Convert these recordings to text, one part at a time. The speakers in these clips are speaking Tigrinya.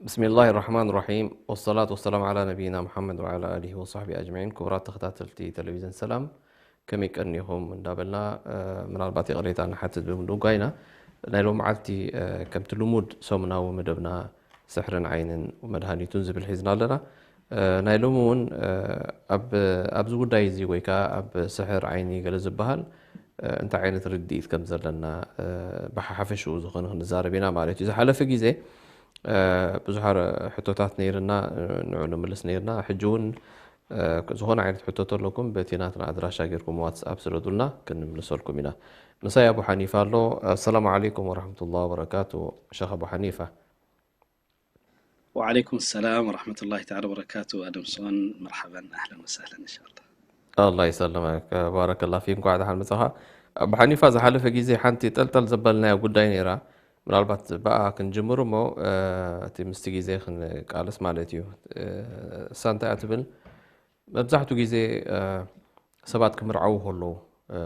ብስሚላሂ ራሕማን ራሒም፣ ወሰላቱ ወሰላሙ ዓላ ነቢይና ሙሓመድ ወዓላ ኣሊሂ ወሳሕቢሂ ኣጅመዒን። ክቡራት ተኸታተልቲ ቴሌቪዝን ሰላም፣ ከመይ ቀኒኹም እንዳበልና፣ እ፣ ምናልባት ይቕሬታ ንሓትት ብምድንጓይና። ናይ ሎምዓልቲ፣ እ፣ ከምቲ ልሙድ ሰሙናዊ መደብና ስሕርን ዓይንን መድሃኒቱን ዝብል ሒዝና ኣለና። እ፣ ናይ ሎሚ እውን፣ እ፣ ኣብ፣ ኣብዚ ጉዳይ እዚ ወይ ከዓ ኣብ ስሕር ዓይኒ ገለ ዝበሃል፣ እ፣ እንታይ ዓይነት ርድኢት ከም ዘለና፣ እ፣ ብሓፈሽኡ ዝኾነ ክንዛረብ ኢና ማለት እዩ። ዝሓለፈ ግዜ፣ እ፣ ብዙሕ ኣረ-፣ ሕቶታት ነይርና፣ እ፣ ንዑ ንምልስ ነይርና። ሕጂ እውን፣ እ፣ ዝኾነ ዓይነት ሕቶ ተለኩም በቲ ናትና ኣድራሻ ጌርኩም ዋትስኣፕ ስደዱልና፣ ክንምልሰልኩም ኢና። ምሳይ ኣቡ ሓኒፋ ኣሎ። ኣሰላሙ ዓለይኩም ወረሕመቱላሂ ወበረካቱ፣ ሸኽ ኣቡ ሓኒፋ። ወዓለይኩም ሰላም ወረሕመቱላሂ ተዓላ ወበረካቱ። ኣደምሶን መርሓበን፣ ኣህለን ወሳህለን፣ እንሻላ። ኣላህ ይሰልመክ፣ ባረከላ ፊክ፣ እንኳዕ ደሓን መጻኻ። ኣቡ ሓኒፋ፣ ዝሓለፈ ግዜ ሓንቲ ጠልጠል ዘበልናዮ ጉዳይ ነይራ፣ ምናልባት ብኣ ክንጅምር እሞ፣ እ፣ እቲ ምስቲ ግዜ ክንቃለስ ማለት እዩ። እ፣ እሳ እንታይ እያ ትብል? መብዛሕትኡ ግዜ፣ እ፣ ሰባት ክምርዓዉ ከለዉ፣ እ፣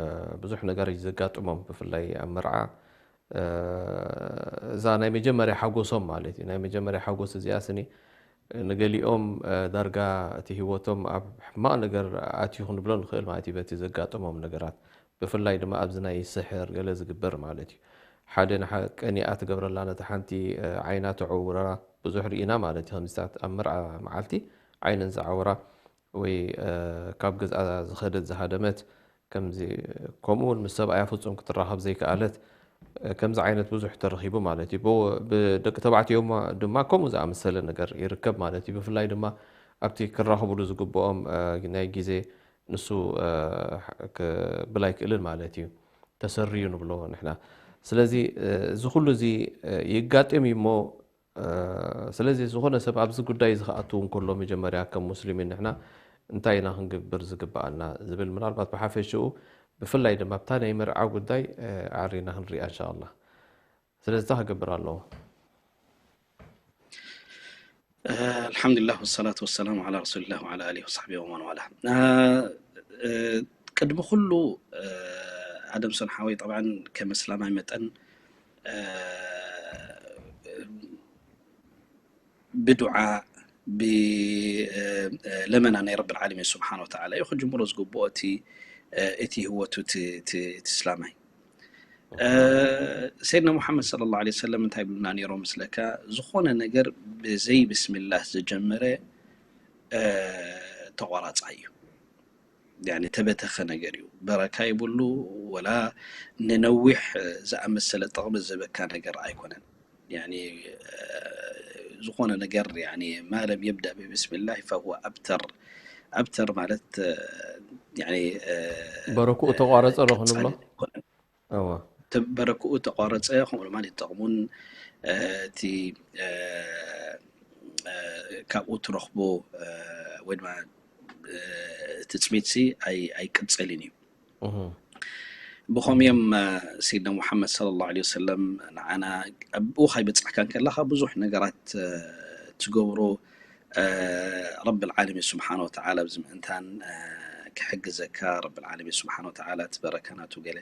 ብዙሕ ነገር እዩ ዘጋጥሞም፣ ብፍላይ ኣብ መርዓ። እ፣ እዛ ናይ መጀመርያ ሓጎሶም ማለት እዩ። ናይ መጀመርያ ሓጎስ እዚኣ ስኒ ንገሊኦም፣ እ፣ ዳርጋ እቲ ህይወቶም ኣብ ሕማቕ ነገር ኣትዩ ክንብሎ ንኽእል ማለት እዩ፣ በቲ ዘጋጠሞም ነገራት። ብፍላይ ድማ ኣብዚ ናይ ስሕር ገለ ዝግበር ማለት እዩ። ሓደ ንሓ-፣ ቀኒኣ ትገብረላ፣ ነታ ሓንቲ፣ እ፣ ዓይና ተዕውራ ብዙሕ ርኢና ማለት እዩ። ከምዚታት ኣብ መርዓ መዓልቲ ዓይነን ዝዓወራ ወይ፣ እ፣ ካብ ገዝኣ ዝኸደት ዝሃደመት፣ ከምዚ፣ ከምኡ እውን ምስ ሰብኣያ ፍጹም ክትራኸብ ዘይከኣለት፣ እ፣ ከምዚ ዓይነት ብዙሕ ተረኺቡ ማለት እዩ። ብኡ-፣ ብደቂ ተባዕትዮ እሞ ድማ ከምኡ ዝኣመሰለ ነገር ይርከብ ማለት እዩ። ብፍላይ ድማ ኣብቲ ክራኸብሉ ዝግብኦም፣ እ፣ ናይ ግዜ ንሱ፣ እ፣ ክ-፣ ክብል ኣይክእልን ማለት እዩ። ተሰርዩ ንብሎ ንሕና። ስለዚ፣ እ፣ እዚ ኩሉ እዚ፣ እ፣ ይጋጥም እዩ እሞ፣ እ፣ ስለዚ ዝኾነ ሰብ ኣብዚ ጉዳይ እዚ ክኣቱ እንከሎ መጀመርያ ከም ሙስሊሚን ንሕና እንታይ ኢና ክንገብር ዝግብኣና ዝብል ምናልባት ብሓፈሽኡ ብፍላይ ድማ ኣብታ ናይ መርዓ ጉዳይ፣ እ፣ ኣዕሪና ክንሪኣ እንሻኣላህ። ስለዚ እንታይ ክገብር ኣለዎ? ኣልሓምዱሊላህ ወሰላቱ ወሰላሙ ዓላ ረሱሊላህ ወዓላ ኣሊሂ ወሰሕቢሂ ወመን ዋላ። እ፣ እ፣ ቅድሚ ኩሉ፣ እ፣ ኣደምሶን ሓወይ፣ ጠብዓን ከም እስላማይ መጠን፣ እ፣ ብዱዓ፣ ብ-፣ እ፣ እ፣ ለመና ናይ ረብል ዓለሚን ስብሓነ ወተዓላ እዩ ክጅምሮ ዝግብኦ እቲ፣ እ፣ እቲ ህይወቱ እቲ፣ እቲ፣ እቲ እስላማይ። እ፣ ሰይድና ሙሓመድ ሰለላሁ ዐለይሂ ወሰለም እንታይ ይብሉና ነይሮም? ምስለካ ዝኾነ ነገር ብዘይ ብስሚላህ ዝጀመረ፣ እ፣ ተቋራጻይ እዩ። ያኒ ተበተኸ ነገር እዩ። በረካ ይብሉ ወላ ንነዊሕ ዝኣመሰለ ጥቕሚ ዝህበካ ነገር ኣይኮነን። ያኒ፣ እ፣ ዝኾነ ነገር ያኒ ማ ለም የብደእ ብብስሚላህ ፈሁወ ኣብተር። ኣብተር ማለት፣ እ፣ ያኒ፣ እ፣ በረክኡ ተቋረጸ ዶ ክንብሎ? ቀጻሊ ኣይኮነን። እወ። ተ-፣ በረክኡ ተቋረጸ፣ ከምኡ ድማ ጥቕሙን፣ እ፣ እቲ፣ እ፣ እ፣ ካብኡ ትረኽቦ፣ እ፣ ወይ ድማ፣ እ፣ ትጽቢትሲ ኣይ-፣ ኣይቅጽልን እዩ። እህ። ብኸምኡ እዮም፣ እ፣ ሰይድና ሙሓመድ ሰለላሁ ዐለይሂ ወሰለም ንዓና ኣብኡ ካይበጻሕካ እንከለኻ ብዙሕ ነገራት፣ እ፣ ትገብሮ፣ እ፣ ረብል ዓለሚን ስብሓነ ወተዓላ ኣብዚ ምእንታን፣ እ፣ ክሕግዘካ ረብል ዓለሚን ስብሓነ ወተዓላ እቲ በረካ ናቱ ገለ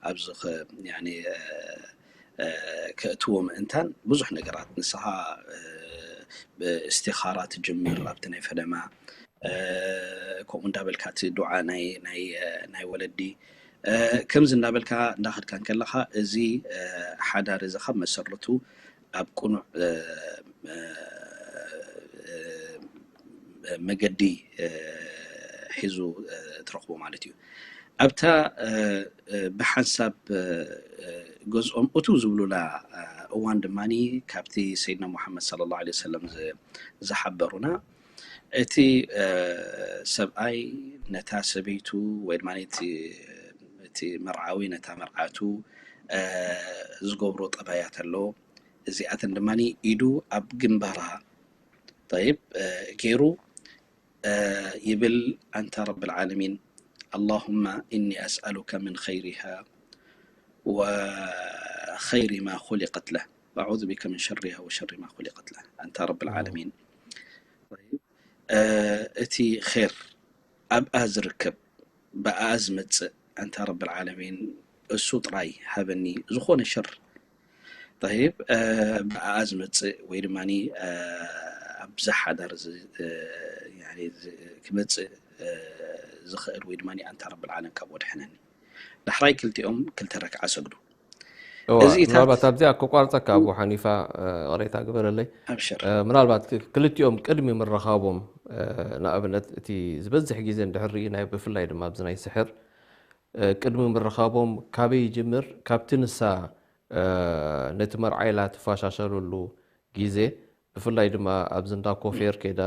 ኣብዚ ኸ-፣ ያኒ፣ እ፣ እ፣ ከእትዎ ምእንታን ብዙሕ ነገራት ንስኻ፣ እ፣ ብእስቲኻራ ትጅምር ኣብቲ ናይ ፈለማ፣ እ፣ ከምኡ እንዳበልካ እቲ ዱዓ ናይ፣ ናይ፣ እ፣ ናይ ወለዲ፣ እ፣ ከምዚ እንዳበልካ እንዳኸድካ እንከለኻ እዚ፣ እ፣ ሓዳር እዚ ካብ መሰረቱ ኣብ ቅኑዕ፣ እ፣ እ፣ እ፣ መገዲ፣ እ፣ ሒዙ፣ እ፣ ትረኽቦ ማለት እዩ። ኣብታ፣ እ፣ እ፣ ብሓንሳብ፣ እ፣ እ፣ ገዝኦም እትው ዝብሉላ፣ እ፣ እዋን ድማኒ ካብቲ ሰይድና ሙሓመድ ሰለላሁ ዐለይሂ ወሰለም ዝ-፣ ዝሓበሩና፣ እቲ፣ እ፣ ሰብኣይ ነታ ሰበይቱ ወይ ድማ እቲ፣ እቲ እቲ መርዓዊ ነታ መርዓቱ ዝገብሮ ጠባያት ኣሎ። እዚኣተን ድማ ኢዱ ኣብ ግንባራ፣ ጠይብ፣ ገይሩ ይብል፣ ኣንታ ረብል ዓለሚን፣ اللهم إني أسألك من خيرها وخير ما خلقت له وأعوذ بك من شرها وشر ما خلقت له، ኣንታ ረብል ዓለሚን፣ እቲ ር ኣብኣ ዝርከብ ብኣ ዝመፅእ፣ ኣንታ ረብል ዓለሚን፣ እሱ ጥራይ ሃበኒ ዝኾነ ሸር። ጠይብ፣ ብኣ ዝመፅእ ወይ ድማ ኣብዛ ሓዳር ክመፅእ ዝኽእል ወይ ድማ ኣንታ ረብል ዓለም ካብኡ ድሕነኒ። ዳሕራይ ክልቲኦም ክልተ ረክዓ ሰግዱ። ምናልባት ኣብዚኣ ከቋርፀካ ኣቡ ሓኒፋ፣ ቅሬታ ግበረለይ። ምናልባት ክልቲኦም ቅድሚ ምረኻቦም፣ ንኣብነት እቲ ዝበዝሕ ግዜ እንድሕር ርኢናዮ፣ ብፍላይ ድማ ኣብዚ ናይ ስሕር ቅድሚ ምርኻቦም ካበይ ይጅምር? ካብቲ ንሳ ነቲ መርዓ ኢላ ትፈሻሸለሉ ግዜ፣ ብፍላይ ድማ ኣብዚ እንዳ ኮፌር ከይዳ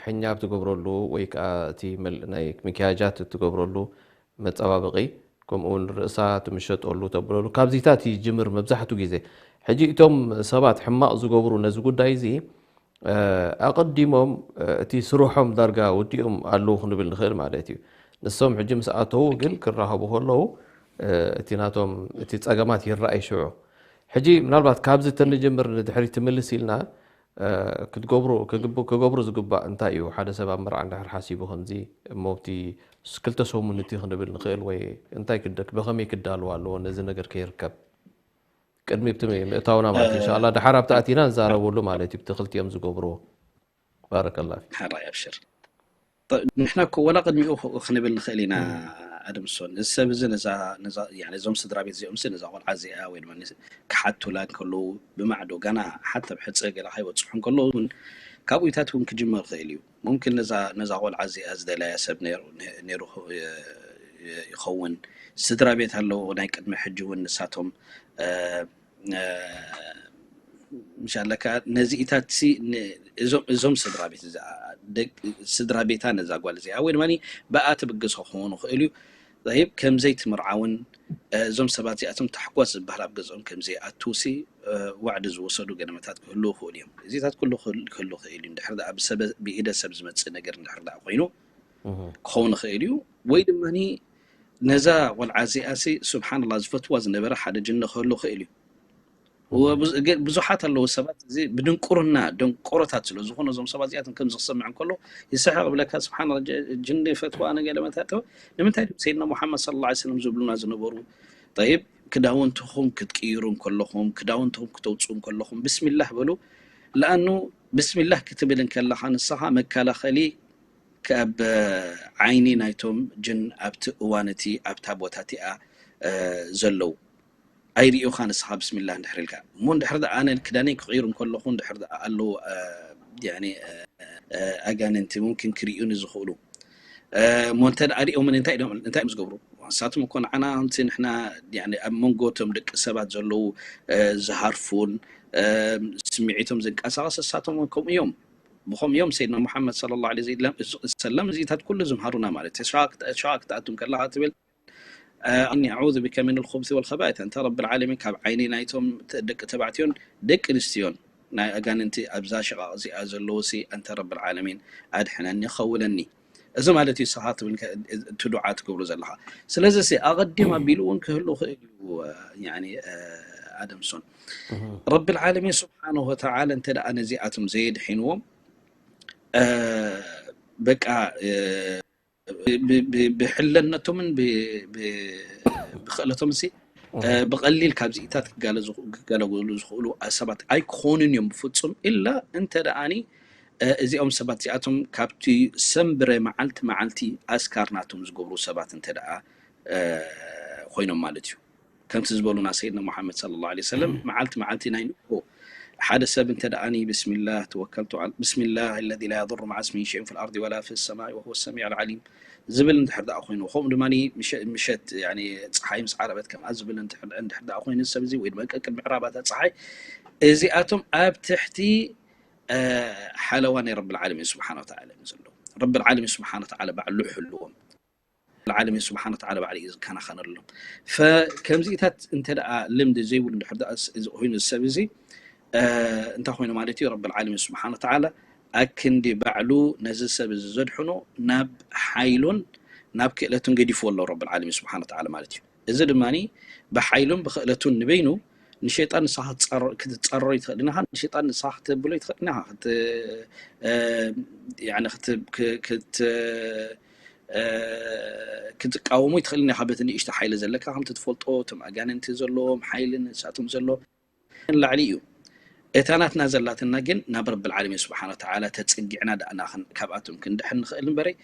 ሕኛብ ትገብረሉ ወይ ከዓ እቲ ናይ ምክያጃት እትገብረሉ መፀባበቒ፣ ከምኡ እውን ርእሳ ትምሸጠሉ ተብለሉ፣ ካብዚታት ይጅምር መብዛሕቱ ግዜ። ሕጂ እቶም ሰባት ሕማቕ ዝገብሩ ነዚ ጉዳይ እዚ ኣቐዲሞም እቲ ስርሖም ዳርጋ ወዲኦም ኣለዉ ክንብል ንኽእል ማለት እዩ። ንሶም ሕጂ ምስ ኣተዉ ግን ክራኸቡ ከለዉ እቲ ናቶም እቲ ጸገማት ይረኣይ ሽዑ። ሕጂ ምናልባት ካብዚ ተንጀምር ንድሕሪት ትምልስ ኢልና ክትገብሩ ክገብሩ ዝግባእ እንታይ እዩ? ሓደ ሰብ ኣብ መርዓ እንድሕር ሓሲቡ ከምዚ እሞ እቲ ክልተ ሰሙን እቲ ክንብል ንኽእል ወይ እንታይ ክደክ ብኸመይ ክዳልዋ ኣለዎ ነዚ ነገር ከይርከብ? ቅድሚ እቲ ምእታውና ማለት ኢንሻኣላ ድሓር ኣብቲ ኣቲና ንዛረበሉ ማለት እዩ። ብቲ ክልቲኦም ዝገብርዎ ባረከላ ፊክ። ሓራይ ኣብሽር። ንሕና እኮ ወላ ቅድሚኡ ክንብል ንኽእል ኢና። ኣድምሶን እዚ ሰብ እዚ ነዛ ነዛ ያኒ እዞም ስድራ ቤት እዚኦም ሲ ነዛ ቆልዓ እዚኣ ወይ ድማ ክሓቱላ እንከለዉ ብማዕዶ ጋና ሓታ ብሕፀ ገለ ከይበፅሑ እንከለዉ እውን ካብኡታት እውን ክጅመር ይኽእል እዩ። ሙምክን ነዛ ነዛ ቆልዓ እዚኣ ዝደለያ ሰብ ነይሩ ይኸውን። ስድራ ቤት ኣለዎ ናይ ቅድሚ ሕጂ እውን ንሳቶም ምሻለካ ነዚኢታት ሲ እዞም ስድራ ቤት ስድራ ቤታ ነዛ ጓል እዚኣ ወይ ድማ ብኣ ትብገሶ ክኾኑ ክእል እዩ። ይብ ከምዘይ ትምርዓውን እዞም ሰባት እዚኣቶም ታሕጓስ ዝበሃል ኣብ ገዝኦም ከምዘይ ኣትውሲ ዋዕዲ ዝወሰዱ ገለመታት ክህልዉ ክእሉ እዮም። እዚታት ኩሉ ክህሉ ክእል እዩ። እንድሕር ደኣ ብሰበ ብኢደ ሰብ ዝመጽእ ነገር እንድሕር ደኣ ኮይኑ ክኸውን ይኽእል እዩ። ወይ ድማ ነዛ ቆልዓ እዚኣ ሲ ስብሓንላ ዝፈትዋ ዝነበረ ሓደ ጅኒ ክህሉ ክእል እዩ። ብዙሓት ኣለዉ ሰባት እዚ ብድንቁርና ደንቆሮታት ስለ ዝኾኑ እዞም ሰባት እዚኣቶም ከምዚ ክሰምዕ እንከሎ ይስሕቕ ብለካ ስብሓን ጅኒ ፈትዋ ነገለ መታተወ ንምንታይ ሰይድና ሙሓመድ ስለ ላ ሰለም ዝብሉና ዝነበሩ ጠይብ ክዳውንትኹም ክትቅይሩ እንከለኹም ክዳውንትኹም ክተውፅኡ እንከለኹም ብስሚላህ በሉ። ለኣኑ ብስሚላህ ክትብል እንከለኻ ንስኻ መከላኸሊ ካብ ዓይኒ ናይቶም ጅን ኣብቲ እዋን እቲ ኣብታ ቦታ እቲኣ ዘለዉ ኣይርእዩኻ ንስኻ ብስሚላህ እንድሕር ኢልካ እሞ እንድሕር ደኣ ኣነ ክዳነይ ክቕይሩ እንከለኹ እንድሕር ደኣ ኣለዉ ኣጋንንቲ ሙምኪን ክርእዩኒ ዝኽእሉ እሞ እንተ ደኣ ሪኦምን እንታይ እዮም ዝገብሩ? ንሳቶም እኮ ንዓና ከምቲ ንሕና ኣብ መንጎ እቶም ደቂ ሰባት ዘለዉ ዝሃርፉን ስምዒቶም ዝንቀሳቐስ እሳቶም እውን ከምኡ እዮም። ብኸምኡ እዮም ሰይድና ሙሓመድ ሰለላሁ ዐለይሂ ወሰለም እዚታት ኩሉ ዝምሃሩና ማለት እዩ። ሸዋ ክትኣቱ ከለኻ ትብል እኒ ኣዑዙ ቢከ ሚን ልኹብሲ ወልኸባኢት ኣንታ ረቢ ልዓለሚን ካብ ዓይኒ ናይቶም ደቂ ተባዕትዮን ደቂ ኣንስትዮን ናይ ኣጋንንቲ ኣብዛ ሽቓቕ እዚኣ ዘለዉ ሲ ኣንታ ረቢ ልዓለሚን ኣድሕነኒ ኸውለኒ እዚ ማለት እዩ። ንስኻ ትብል እቲ ዱዓ ትገብሮ ዘለኻ ስለዚ ሲ ኣቐዲም ኣቢሉ እውን ክህሉ ክእል እዩ። ኣደምሶን ረቢ ልዓለሚን ስብሓንሁ ወተዓላ እንተ ደኣ ነዚኣቶም ዘየድሒንዎም በቃ ብሕለነቶምን ብክእለቶም ሲ ብቐሊል ካብዚኢታት ክጋለጉሉ ዝኽእሉ ሰባት ኣይኮኑን እዮም ብፍፁም። ኢላ እንተ ደኣኒ እዚኦም ሰባት እዚኣቶም ካብቲ ሰንብረ መዓልቲ መዓልቲ ኣስካር ናቶም ዝገብሩ ሰባት እንተ ደኣ ኮይኖም ማለት እዩ። ከምቲ ዝበሉና ሰይድና ሙሓመድ ሰለላሁ ዐለይሂ ወሰለም መዓልቲ መዓልቲ ናይ ንግሆ ሓደ ሰብ እንተ ደኣኒ ብስሚላህ ተወከልቱ ዐላ ብስሚላህ ለዚ ላ የضሩ መዓ ስሚሂ ሸይኡን ፊል ኣርዲ ወላ ፊ ሰማኢ ወሁወ ሰሚዕ ልዓሊም ዝብል እንድሕር ደኣ ኮይኑ ከምኡ ድማ ምሸት ፀሓይ ምስ ዓረበት ከምኣ ዝብል እንድሕር ደኣ ኮይኑ ሰብ እዚ ወይ ድማ ቅድሚ ዕራባታ ፀሓይ እዚኣቶም ኣብ ትሕቲ ሓለዋ ናይ ረቢ ልዓለሚን ስብሓን ወተዓላ እዮም ዘለዉ። ረቢ ልዓለሚን ስብሓን ወተዓላ ባዕሉ ይሕልዎም። ዓለሚን ስብሓን ወተዓላ ባዕሉ እዩ ዝከናኸነሎም። ፈከምዚኢታት እንተ ደኣ ልምዲ ዘይብሉ እንድሕር ደኣ ስ-፣ እዚ ኮይኑ ሰብ እዚ፣ እ፣ እንታይ ኮይኑ ማለት እዩ? ረብል ዓለሚን ስብሓን ወተዓላ ኣክንዲ ባዕሉ ነዚ ሰብ እዚ ዘድሕኖ ናብ ሓይሉን ናብ ክእለቱን ገዲፍዎ ኣሎ ረብል ዓለሚን ስብሓን ወተዓላ ማለት እዩ። እዚ ድማ ብሓይሉን ብክእለቱን ንበይኑ ንሸይጣን ንስኻ ክትጻሮ-፣ ክትጻረሮ ይትኽእል ኢኻ፣ ንሸይጣን ንስኻ ክተብሎ ይትኽእል ኢኻ፣ ክት-፣ እ፣ ያኒ ክት-፣ ክ-፣ ክት-፣ እ፣ ክትቃወሙ ይትኽእል ኢኻ። በቲ ንእሽቶ ሓይሊ ዘለካ ከምቲ ትፈልጦ እቶም ኣጋንንቲ ዘለዎም ሓይሊ ንሳቶም ዘሎ ንላዕሊ እዩ። እታ ናትና ዘላትና ግን ናብ ረብል ዓለሚን ስብሓን ወተዓላ ተጸጊዕና ደኣ ኢና ክን-፣ ካብኣቶም ክንድሕን ንኽእል እምበረይ፣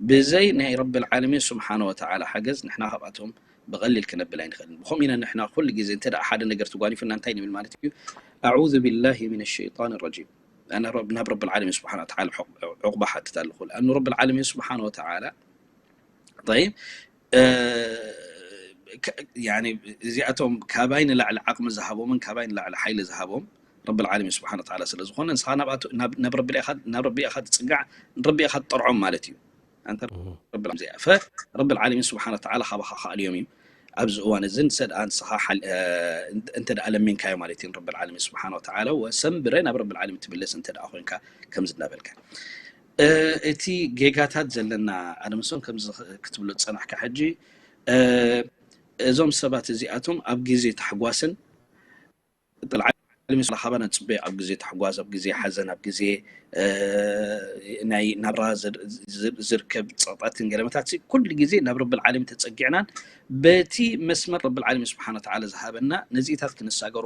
ብዘይ ናይ ረብል ዓለሚን ስብሓን ወተዓላ ሓገዝ ንሕና ካብኣቶም ብቐሊል ክነብል ኣይንኽእልን። ብኸምኡ ኢና ንሕና ኩሉ ግዜ እንተ ደኣ ሓደ ነገር ተጓኒፉና እንታይ ንብል ማለት እዩ? ኣዑዙ ቢላሂ ሚነ ሸይጣን ረጂም። ኣነ ረብ-፣ ናብ ረብል ዓለሚን ስብሓን ወተዓላ ዑቕ-፣ ዑቕባ ሓትት ኣለኹ። ለኣኑ ረብል ዓለሚን ስብሓን ወተዓላ፣ ጠይብ፣ እ፣ ከ-፣ ያኒ እዚኣቶም ካባይ ንላዕሊ ዓቕሚ ዝሃቦምን ካባይ ንላዕሊ ሓይሊ ዝሃቦም ረብል ዓለሚን ስብሓን ወተዓላ ስለ ዝኾነ፣ ንስኻ ናብኣቶ-፣ ናብ፣ ናብ ረቢ ኢኻ፣ ናብ ረቢ ኢኻ ትጽጋዕ፣ ንረቢ ኢኻ ትጠርዖም ማለት እዩ። ኣንተ እህ። ረብል ዓለሚን እዚኣ። ፈ-፣ ረብል ዓለሚን ስብሓን ወተዓላ ካባኻ ክኣልዮም እዩ። ኣብዚ እዋን እዚ ንሰ-፣ ደኣ ንስኻ ሓል-፣ እ፣ እንተ ደኣ ለሚንካዮ ማለት እዩ፣ ንረብል ዓለሚን ስብሓን ወተዓላ ወሰንብረ ናብ ረብል ዓለሚን ትምለስ እንተ ደኣ ኮይንካ፣ ከምዚ እናበልካ። እ፣ እቲ ጌጋታት ዘለና ኣድምሶን ከምዚ ክ-፣ ክትብሎ ዝጸናሕካ ሕጂ፣ እ፣ እዞም ሰባት እዚኣቶም ኣብ ግዜ ታሕጓስን ረብል ዓለሚን ስብሓን ወተዓላ ካባና ዝጽበዮ ኣብ ግዜ ታሕጓስ፣ ኣብ ግዜ ሓዘን፣ ኣብ ግዜ፣ እ፣ ናይ ናብራ ዝር-፣ ዝር-፣ ዝርከብ ጸቕጣትን ገለመታት ሲ፣ ኩሉ ግዜ ናብ ረብል ዓለሚን ተጸጊዕናን በቲ መስመር ረብል ዓለሚን ስብሓን ወተዓላ ዝሃበና ነዚኢታት ክንሳገሮ፣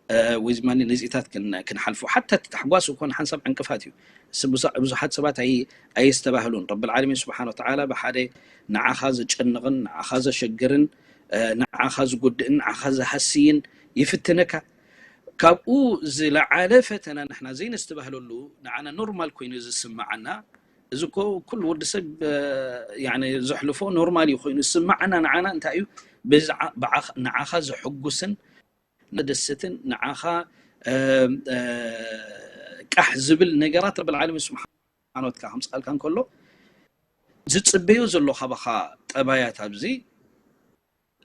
እ፣ ወይ ድማ ነዚኢታት ክን-፣ ክንሓልፎ። ሓታ እቲ ታሕጓስ እኮ ንሓንሳብ ዕንቅፋት እዩ። ስ-፣ ብዙ-፣ ብዙሓት ሰባት ኣይ-፣ ኣየስተባህሉን። ረብል ዓለሚን ስብሓን ወተዓላ ብሓደ ንዓኻ ዘጨንቕን፣ ንዓኻ ዘሸግርን፣ እ፣ ንዓኻ ዝጎድእን፣ ንዓኻ ዝሃስይን ይፍትነካ። ካብኡ ዝለዓለ ፈተና ንሕና ዘይነስተባህለሉ፣ ንዓና ኖርማል ኮይኑ ዝስምዓና፣ እዚ እኮ ኩሉ ወዲ ሰብ፣ እ፣ ያኒ ዘሕልፎ ኖርማል እዩ ኮይኑ ዝስምዓና፣ ንዓና እንታይ እዩ? ብዝዓ-፣ ብዓኽ-፣ ንዓኻ ዘሐጉስን ዘደስትን ንዓኻ፣ እ፣ እ፣ ቃሕ ዝብል ነገራት ረብል ዓለሚን ስብሓን ወተዓላ ከምጽኣልካ እንከሎ፣ ዝጽበዮ ዘሎ ካባኻ ጠባያት ኣብዚ፣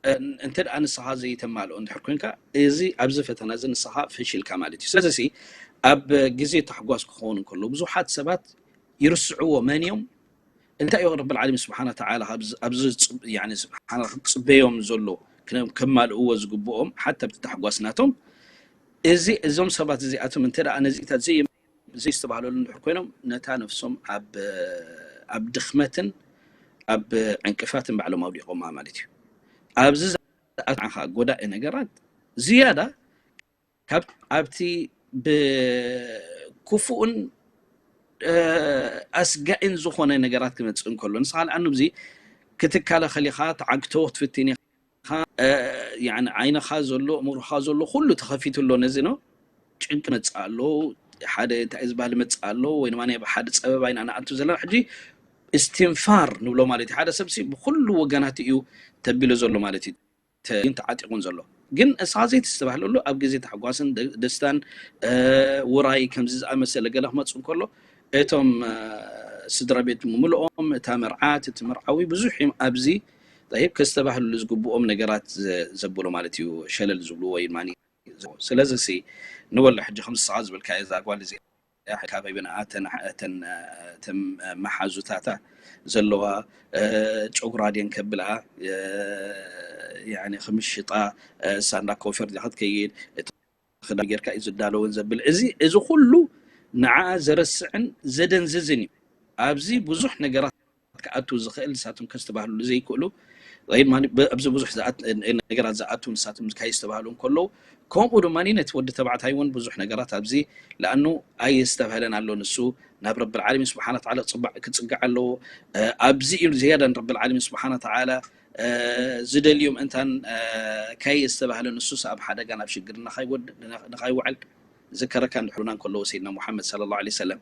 እ፣ እንተ ደኣ ንስኻ ዘይተማልኦ እንድሕር ኮንካ፣ እዚ ኣብዚ ፈተና እዚ ንስኻ ፈሺልካ ማለት እዩ። ስለዚ ሲ፣ ኣብ ግዜ ታሕጓስ ክኸውን እንከሎ፣ ብዙሓት ሰባት ይርስዕዎ መን እዮም? እንታይ እዩ ረብል ዓለሚን ስብሓን ወተዓላ ኣብዚ፣ ኣብዚ ዝጽብ-፣ ያኒ ስብሓን ክጽበዮም ዘሎ፣ ክነ-፣ ከማልእዎ ዝግብኦም፣ ሓታ ኣብቲ ታሕጓስ ናቶም። እዚ፣ እዞም ሰባት እዚኣቶም እንተ ደኣ ነዚኢታት ዘይ-፣ ዘይስተባህለሉ እንድሕር ኮይኖም፣ ነታ ነፍሶም ኣብ፣ ኣብ ድኽመትን ኣብ ዕንቅፋትን ባዕሎም ኣውዲቖማ ማለት እዩ። ኣብዚ ዝኣትዓኻ ጎዳኢ ነገራት ዝያዳ ካብ ኣብቲ ብክፉእን፣ እ፣ ኣስጋኢን ዝኾነ ነገራት ክመጽእ እንከሎ፣ ንስኻ ንኣኑ እዚ ክትከላኸል ኢኻ፣ ተዓግቶ ክትፍትን ኢኻ፣ እ፣ ያኒ ዓይንኻ ዘሎ፣ እምሮኻ ዘሎ ኩሉ ተኸፊቱ ኣሎ። ነዚ ነው ጭንቂ መጽእ ኣሎ፣ ሓደ እንታይ እዩ ዝበሃል መጽእ ኣሎ፣ ወይ ድማ ናይ ሓደ ጸበባ ኢና ንኣቱ ዘለና። ሕጂ እስትንፋር ንብሎ ማለት እዩ። ሓደ ሰብ ሲ ብኩሉ ወገናት እዩ ተቢሉ ዘሎ ማለት እዩ። ተ-፣ ተዓጢቑን ዘሎ። ግን ንስኻ ዘይተስተባህለሉ ኣብ ግዜ ታሕጓስን ደ-፣ ደስታን፣ እ፣ ውራይ ከምዚ ዝኣመሰለ ገለ ክመጽእ እንከሎ፣ እቶም፣ እ፣ ስድራ ቤት ብምልኦም፣ እታ መርዓት፣ እቲ መርዓዊ ብዙሕ እዮም ኣብዚ፣ ጠይብ፣ ከስተባህልሉ ዝግብኦም ነገራት ዘ-፣ ዘብሉ ማለት እዩ፣ ሸለል ዝብሉ ወይ ድማ ዝ-፣ ስለዚ ሲ፣ ንበሎ ሕጂ ከምዚ ንስኻ ዝበልካዮ እዛ ጓል እዚኣ፣ ካበይ ብንኣ እተን፣ እተን፣ እተን መሓዙታታ ዘለዋ፣ እ፣ ጨጉራ ድየን ከብልኣ፣ እ፣ ያኒ ክምሽጣ፣ እ፣ ሳንዳ ኮፈር ዲኻ ክትከይድ፣ እቲ ክዳን ጌርካ እዩ ዝዳለውን ዘብል። እዚ፣ እዚ ኩሉ ንዓኣ ዘረስዕን ዘደንዝዝን እዩ። ኣብዚ ብዙሕ ነገራት ክኣቱ ዝኽእል ንሳቶም ከስተባህልሉ ዘይክእሉ፣ ወይ ድማ ብ-፣ ኣብዚ ብዙሕ ዝኣት-፣ ነገራት ዝኣቱ ንሳቶም ከይስተባህሉ እንከለዉ፣ ከምኡ ድማ ነቲ ወዲ ተባዕታይ እውን ብዙሕ ነገራት ኣብዚ፣ ለኣኑ ኣየስተብሃለን ኣሎ ንሱ፣ ናብ ረብል ዓለሚን ስብሓነ ወተዓላ ክጽባዕ-፣ ክጽጋዕ ኣለዎ። እ፣ ኣብዚ እዩ ዝያዳ ንረብል ዓለሚን ስብሓነ ወተዓላ፣ እ፣ ዝደልዩ ምእንታን፣ እ፣ ከየስተባህለ ንሱስ ኣብ ሓደጋ ናብ ሽግር ንኸይወድ-፣ ንኸይውዕል ዝከረካ እንድሕሩና እንከለዉ ሰይድና ሙሓመድ ሰለላሁ ዐለይሂ ወሰለም፣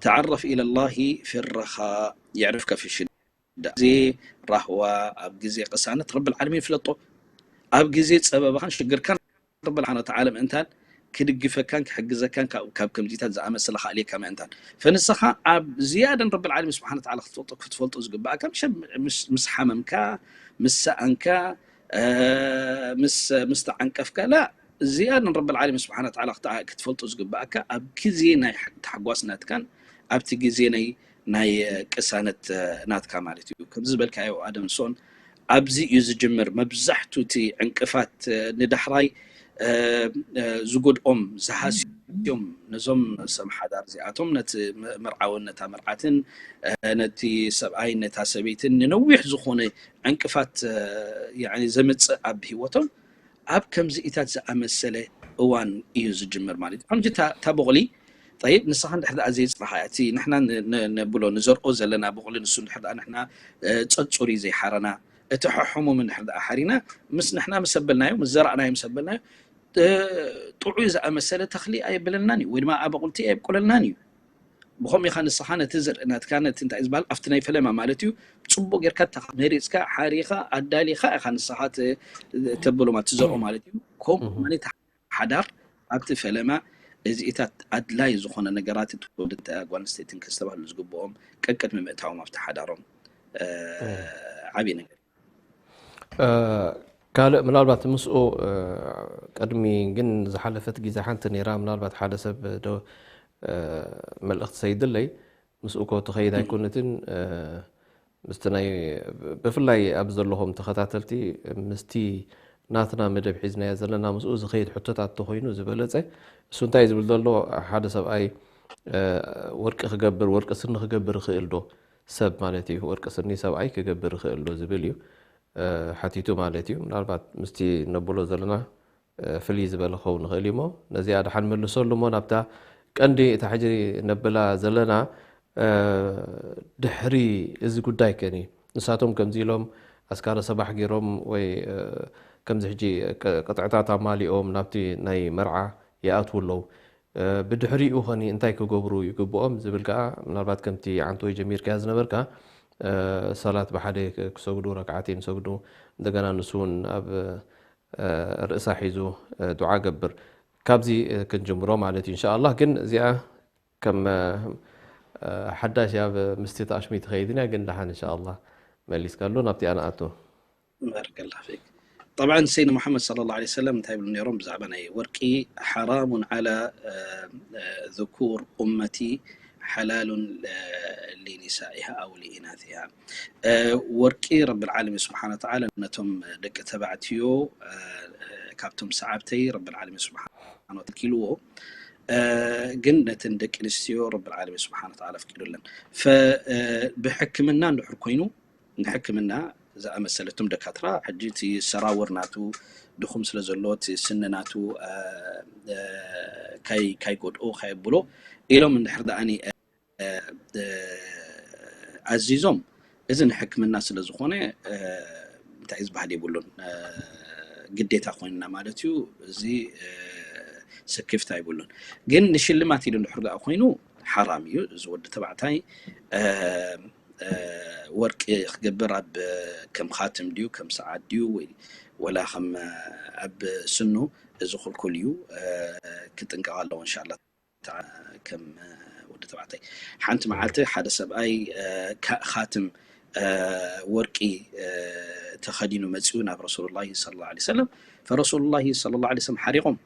ተዓረፍ ኢለላሂ ፊ ረኻ የዕርፍከ ፊ ሽዳ። ግዜ ራህዋ፣ ኣብ ግዜ ቅሳነት ረብል ዓለሚን ይፍለጦ። ኣብ ግዜ ጸበባኻን ሽግርካን ረብል ዓለሚን ተዓለም እንታን ክድግፈካን ክሕግዘካን ካብ ከምዚታት ዝኣመሰለ ክኣልየካ ምእንታን። ፈንስኻ ኣብ ዝያደን ረብል ዓለሚን ስብሓን ተዓላ ክትፈልጦ ክትፈልጦ ዝግብኣካ፣ ምስ ሓመምካ፣ ምስ ሰኣንካ፣ ምስ ምስ ተዓንቀፍካ፣ ላ ዝያደን ረብል ዓለሚን ስብሓን ተዓላ ክትፈልጦ ዝግብኣካ ኣብ ግዜ ናይ ታሕጓስ ናትካን ኣብቲ ግዜ ናይ ናይ ቅሳነት ናትካ ማለት እዩ። ከምዚ ዝበልካዮ ኣደምሶን ኣብዚ እዩ ዝጅምር። መብዛሕቱ እቲ ዕንቅፋት ንዳሕራይ ዝጎድኦም ዝሃስዮም ነዞም ሰብ ሓዳር እዚኣቶም ነቲ መርዓውን ነታ መርዓትን ነቲ ሰብኣይን ነታ ሰበይትን ንነዊሕ ዝኾነ ዕንቅፋት ዘምፅእ ኣብ ህይወቶም ኣብ ከምዚኢታት ዝኣመሰለ እዋን እዩ ዝጅምር ማለት እዩ። ሕጂ እታ ቦቕሊ ጠይብ ንስኻ እንድሕር ደኣ ዘይፅራኻ እቲ ንሕና ነብሎ ንዘርኦ ዘለና ቦቕሊ ንሱ እንድሕር ደኣ ንሕና ፀፁሪ ዘይሓረና እቲ ሕሕሙም እንድሕር ደኣ ሓሪና ምስ ንሕና ምስ ኣበልናዮ ምስ ዘራእናዮ ምስ ኣበልናዮ ጥዑይ ዝኣመሰለ ተኽሊ ኣየብለልናን እዩ ወይ ድማ ኣበቑልቲ ኣየብቁለልናን እዩ። ብኸምኡ ኢኻ ንስኻ ነቲ ዘርኢ ናትካ ነቲ እንታይ ዝበሃል ኣብቲ ናይ ፈለማ ማለት እዩ ጽቡቕ ጌርካ መሪጽካ ሓሪኻ ኣዳሊኻ ኢኻ ንስኻ ተብሎ ማለት ትዘርኦ ማለት እዩ። ከምኡ ማለት ሓዳር ኣብቲ ፈለማ እዚኢታት ኣድላይ ዝኾነ ነገራት እቲ ወዲ ጓል ኣንስተይትን ከስተባህሉ ዝግብኦም ቀቅድሚ ምእታዎም ኣብቲ ሓዳሮም ዓብዪ ነገር። ካልእ ምናልባት ምስኡ ቅድሚ ግን ዝሓለፈት ግዜ ሓንቲ ነይራ ምናልባት ሓደ ሰብ ዶ መልእኽቲ ሰይድለይ ምስኡ ኮ ትኸይድ ኣይኮነትን ምስቲ ናይ ብፍላይ ኣብ ዘለኹም ተኸታተልቲ ምስቲ ናትና መደብ ሒዝናዮ ዘለና ምስኡ ዝኸይድ ሕቶታት ተኮይኑ ዝበለፀ እሱ እንታይ ዝብል ዘሎ ሓደ ሰብኣይ ወርቂ ክገብር ወርቂ ስኒ ክገብር ይኽእል ዶ ሰብ ማለት እዩ ወርቂ ስኒ ሰብኣይ ክገብር ይኽእል ዶ ዝብል እዩ ሓቲቱ ማለት እዩ ምናልባት ምስቲ ነብሎ ዘለና ፍልይ ዝበለ ክኸውን ይኽእል እዩ እሞ ነዚኣ ደሓን መልሰሉ እሞ ናብታ ቀንዲ እታ ሕጂ ነብላ ዘለና ድሕሪ እዚ ጉዳይ ከኒ ንሳቶም ከምዚ ኢሎም ኣስካረ ሰባሕ ገይሮም ወይ ከምዚ ሕጂ ቅጥዕታት ኣማሊኦም ናብቲ ናይ መርዓ ይኣትዉ ኣለዉ ብድሕሪኡ ኸኒ እንታይ ክገብሩ ይግብኦም ዝብል ከዓ ምናልባት ከምቲ ዓንተወይ ጀሚርካያ ዝነበርካ ሰላት ብሓደ ክሰግዱ ረክዓተይን ሰግዱ እንደገና ንሱ እውን ኣብ ርእሳ ሒዙ ዱዓ ገብር ካብዚ ክንጅምሮ ማለት እዩ እንሻ ኣላህ ግን እዚኣ ከም ሓዳሽ ኣብ ምስቲ ተኣሽሚ ትኸይድን እያ ግን ደሓን እንሻ ኣላህ መሊስካሉ ናብቲ ኣነኣቱ بارك الله فيك. طبعا سيدنا محمد صلى الله عليه وسلم እንታይ ይብሉ ነይሮም ብዛዕባ ናይ ወርቂ حرام على ذكور أمتي حلال لنسائها أو لإناثها. ወርቂ ረብል ዓለሚን ስብሓን ወተዓላ ነቶም ደቂ ተባዕትዮ ካብቶም ሰዓብተይ ረብል ዓለሚን ስብሓን ወተዓላ ከልኪልዎ ግን ነተን ደቂ ኣንስትዮ ረብል ዓለሚን ስብሓን ወተዓላ ኣፍቂዱለን። ብሕክምና እንድሕር ኮይኑ ንሕክምና ዝኣመሰለቶም ደካትራ ሕጂ እቲ ሰራውር ናቱ ድኹም ስለ ዘሎ እቲ ስኒ ናቱ ካይ ካይ ጎድኦ ካይ ብሎ ኢሎም እንድሕር ደኣኒ ኣዚዞም እዚ ንሕክምና ስለ ዝኾነ እንታይ ዝበሃል የብሉን ግዴታ ኮይንና ማለት እዩ እዚ ስክፍታ የብሉን ግን ንሽልማት ኢሉ እንድሕር ደኣ ኮይኑ ሓራም እዩ እዚ ወዲ ተባዕታይ ወርቂ ክገብር ኣብ ከም ካትም ድዩ ከም ሰዓት ድዩ ወይ ወላ ከም ኣብ ስኑ እዚ ክልኩል እዩ ክጥንቀቕ ኣለዎ እንሻላ ከም ወዲ ተባዕታይ ሓንቲ መዓልቲ ሓደ ሰብኣይ ካትም ወርቂ ተኸዲኑ መፅኡ ናብ ረሱሉላሂ ሰለላሁ ዐለይሂ ወሰለም ፈረሱሉላሂ ሰለላሁ ዐለይሂ ወሰለም ሓሪቖም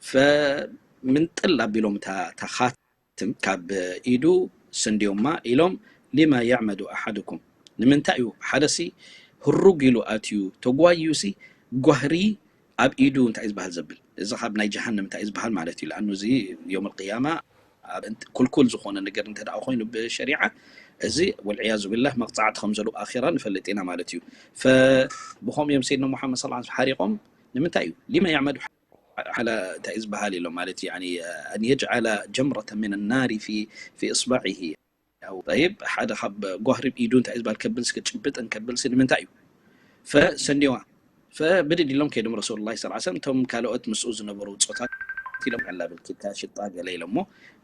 ፈምንጥል ኣቢሎም እታ ካትም ካብ ኢዱ ሰንዲዮማ ኢሎም ሊማ ያዕመዱ ኣሓድኩም ንምንታይ እዩ ሓደሲ ህሩግ ኢሉ ኣትዩ ተጓዩሲ ጓህሪ ኣብ ኢዱ እንታይ ዝበሃል ዘብል እዚ ካብ ናይ ጀሃንም እንታይ ዝበሃል ማለት እዩ ለኣኑ እዚ ዮም ቅያማ ኩልኩል ዝኾነ ነገር እንተ ደኣ ኮይኑ ብሸሪዓ እዚ ወልዕያዙ ብላህ መቕፃዕቲ ከም ዘለዉ ኣራ ንፈልጥ ኢና ማለት እዩ ብኸምኡ እዮም ሰይድና ሙሓመድ ስ ሓሪቆም ንምንታይ እዩ ሊመ ያዕመዱ ሓላ እንታይ ዝበሃል ኢሎም ማለት እዩ ኣን የጅዓላ ጀምረተ ምን ናሪ ፊ እስባዒሂ طيب ሓደ ካብ ጓህሪ ኢዱ እንታይ ዝበሃል ከብልስ ክጭብጥን ከብልስ ንምንታይ እዩ ፈሰንዲዋ ፈብድድ ኢሎም ከይዶም ረሱሉላሂ ሰለላሁ ዐለይሂ ወሰለም እቶም ካልኦት ምስኡ ዝነበሩ ጾታት ኢሎም ዕላ ብልኪታ ሽጣ ገለ ኢሎሞ